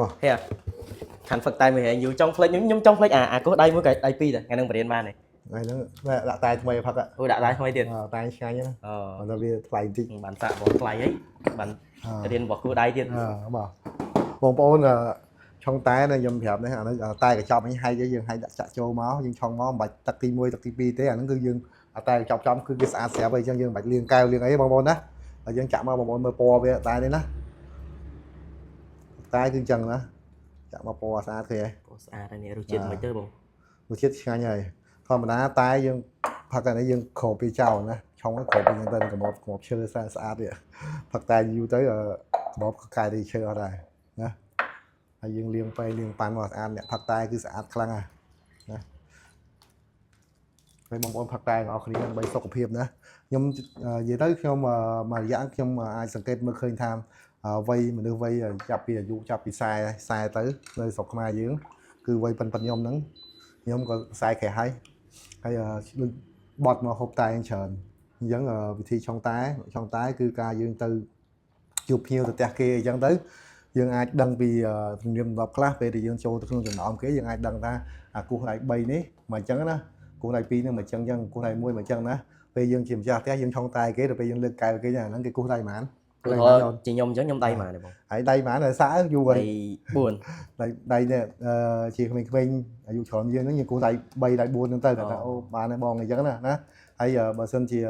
មក ហេខានហ្វឹកតែមួយហែងយូរចង់ផ្លេចខ្ញុំចង់ផ្លេចអាគោះដៃមួយកដៃពីរតែថ្ងៃហ្នឹងបរៀនបានទេ ថ្ងៃហ្នឹងដាក់តែថ្មីផឹក អូដាក់ដៃថ្មីទៀត តែឆ្ងាញ់ណា អូ តែវាថ្លៃបន្តិច បានសាក់បងថ្លៃហីបានរៀនរបស់គោះដៃទៀត អឺបាទបងប្អូនឆុងតែខ្ញុំប្រាប់នេះអានេះតែកញ្ចប់នេះហែកយើងហែកដាក់ចាក់ចូលមកយើងឆុងមកមិនបាច់ទឹកទី1ទឹកទី2ទេអាហ្នឹងគឺយើងតែកញ្ចប់ចំគឺគេស្អាតស្រាប់ហើយអញ្ចឹងយើងមិនបាច់លាងកែវលាងអីបងប្អូនណាហើយយើងចាក់មកបងប្អូនមើលពណ៌វាតែនេះណាតែគឺអញ្ចឹងណាចាក់មកពណ៌ស្អាតឃើញហ៎ អូស្អាតហើយនេះរសជាតិមិនទៅបង រសជាតិឆ្ងាញ់ហើយធម្មតាតែយើងផឹកអានេះយើងគ្របពីចោលណាឆុងគ្របពីហ្នឹងទៅកម្របកម្របឈើស្អាតស្អាតវាផឹកតែយូរទៅកម្របកែទីឈើអត់ដែរណាហើយយើងលាងបែលាងប៉ាន់មកស្អាតអ្នកផឹកតែគឺស្អាតខ្លាំងណាស់ណាហើយបងប្អូនផឹកតែទាំងអស់គ្នាដើម្បីសុខភាពណាខ្ញុំនិយាយទៅខ្ញុំមួយរយៈខ្ញុំអាចសង្កេតមើលឃើញថាវ័យមនុស្សវ័យចាប់ពីអាយុចាប់ពី40 40ទៅនៅស្រុកខ្មែរយើងគឺវ័យប៉ុនប៉ុនខ្ញុំហ្នឹងខ្ញុំក៏ខ្សែក្រែហើយហើយដូចបត់មកហូបតែច្រើនអញ្ចឹងវិធីឆុងតែឆុងតែគឺការយើងទៅជួបភ្ញៀវទៅផ្ទះគេអញ្ចឹងទៅយើងអាចដឹងពីជំនាញទម្លាប់ខ្លះពេលដែលយើងចូលទៅក្នុងចំណោមគេយើងអាចដឹងថាអាគោះដៃ3នេះមកអញ្ចឹងណាគោះដៃ2នេះមកអញ្ចឹងអញ្ចឹងគោះដៃ1មកអញ្ចឹងណាពេលយើងជាម្ចាស់ផ្ទះយើងឆុងតែគេទៅពេលយើងលើកកែវគេអាហ្នឹងគេគោះដៃហ្មង ឧទាហរណ៍ជាខ្ញុំអញ្ចឹងខ្ញុំដៃម៉ាទេបង ហើយដៃហ្មងតែសាយូរហើយ ដៃ4 ដៃដៃនេះអឺជាក្មេងៗអាយុច្រើនជាងហ្នឹងយើងគោះដៃ3ដៃ4ហ្នឹងទៅគាត់ថាអូបានហើយបងអញ្ចឹងណាណាហើយបើសិនជា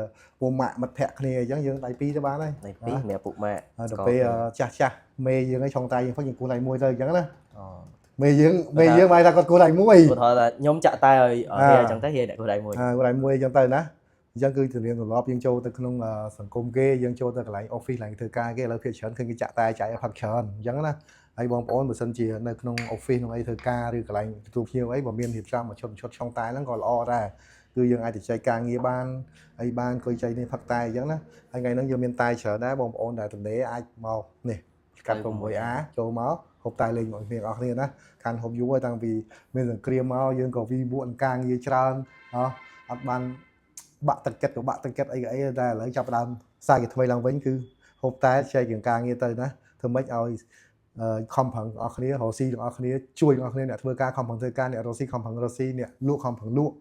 ពុំម៉ាក់មិត្តភក្តិគ្នាអញ្ចឹងយើងដៃ2ទៅបានហើយ ដៃ2សម្រាប់ពុកម៉ាក់ ហើយដល់ពេលចាស់ចាស់មេយើងឯងឆុងតែយើងផឹកយើងគោះដៃ1ទៅអញ្ចឹងណា អូ មេយើងមេយើងមកថាគាត់គោះដៃ1 ឧទាហរណ៍ថាខ្ញុំចាក់តែឲ្យហេអញ្ចឹងទៅហេអ្នកគោះដៃមួយ អើគោះដៃ1អញ្ចឹងទៅណាអញ្ចឹងគឺជំនាញទម្លាប់យើងចូលទៅក្នុងសង្គមគេយើងចូលទៅកន្លែង office កន្លែងធ្វើការគេឥឡូវភាគច្រើនឃើញគេចាក់តែចាយឲ្យផឹកច្រើនអញ្ចឹងណាហើយបងប្អូនបើសិនជានៅក្នុង office ក្នុងអីធ្វើការឬកន្លែងទទួលភ្ញៀវអីបើមានរៀបចំមួយឈុតឈុតឆុងតែហ្នឹងក៏ល្អដែរគឺយើងអាចទៅចែកការងារបានអីបានអង្គុយចែកនេះផឹកតែអញ្ចឹងណាហើយថ្ងៃហ្នឹងយើងមានតែច្រើនដែរបងប្អូនដែលទំនេរអាចមកនេះកាត់ 6A ចូលមកហូបតែលេងមកគ្នាអស់គ្នាណាខានហូបយូរហើយតាំងពីមានសង្គ្រាមមកយើងក៏វិវត្តការងារច្រើនអោះអត់បានបាក់ទឹកចិត្តក៏បាក់ទឹកចិត្តអីក៏អីតែឥឡូវចាប់ផ្ដើមសាជាថ្មីឡើងវិញគឺហូបតែចែកជាងការងារទៅណាធ្វើម៉េចឲ្យខំប្រឹងទាំងអស់គ្នារកស៊ីទាំងអស់គ្នាជួយទាំងអស់គ្នាអ្នកធ្វើការខំប្រឹងធ្វើការអ្នករកស៊ីខំប្រឹងរកស៊ីអ្នកលក់ខំប្រឹងលក់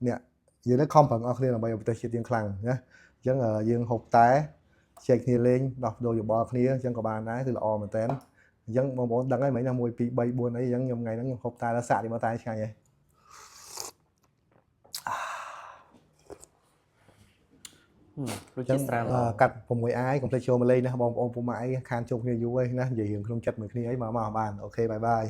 អ្នកនិយាយទៅខំប្រឹងអស់គ្នាដើម្បីឲ្យប្រទេសជាតិយើងខ្លាំងណាអញ្ចឹងយើងហូបតែចែកគ្នាលេងដោះដូរយោបល់គ្នាអញ្ចឹងក៏បានដែរគឺល្អមែនតើអញ្ចឹងបងប្អូនដឹងហើយមិញណា1 2 3 4អីអញ្ចឹងខ្ញុំថ្ងៃហ្នឹងខ្ញុំហូបតែដល់សាក់នេះមកតែឆ្ងាញ់ហើយ រសជាតិស្រាលល្អ កាត់6អាយកុំភ្លេចចូលមកលេងណាបងប្អូនពុកម៉ែខានជួបគ្នាយូរហើយណានិយាយរឿងក្នុងចិត្តមួយគ្នាអីមកមកបាន OK bye bye.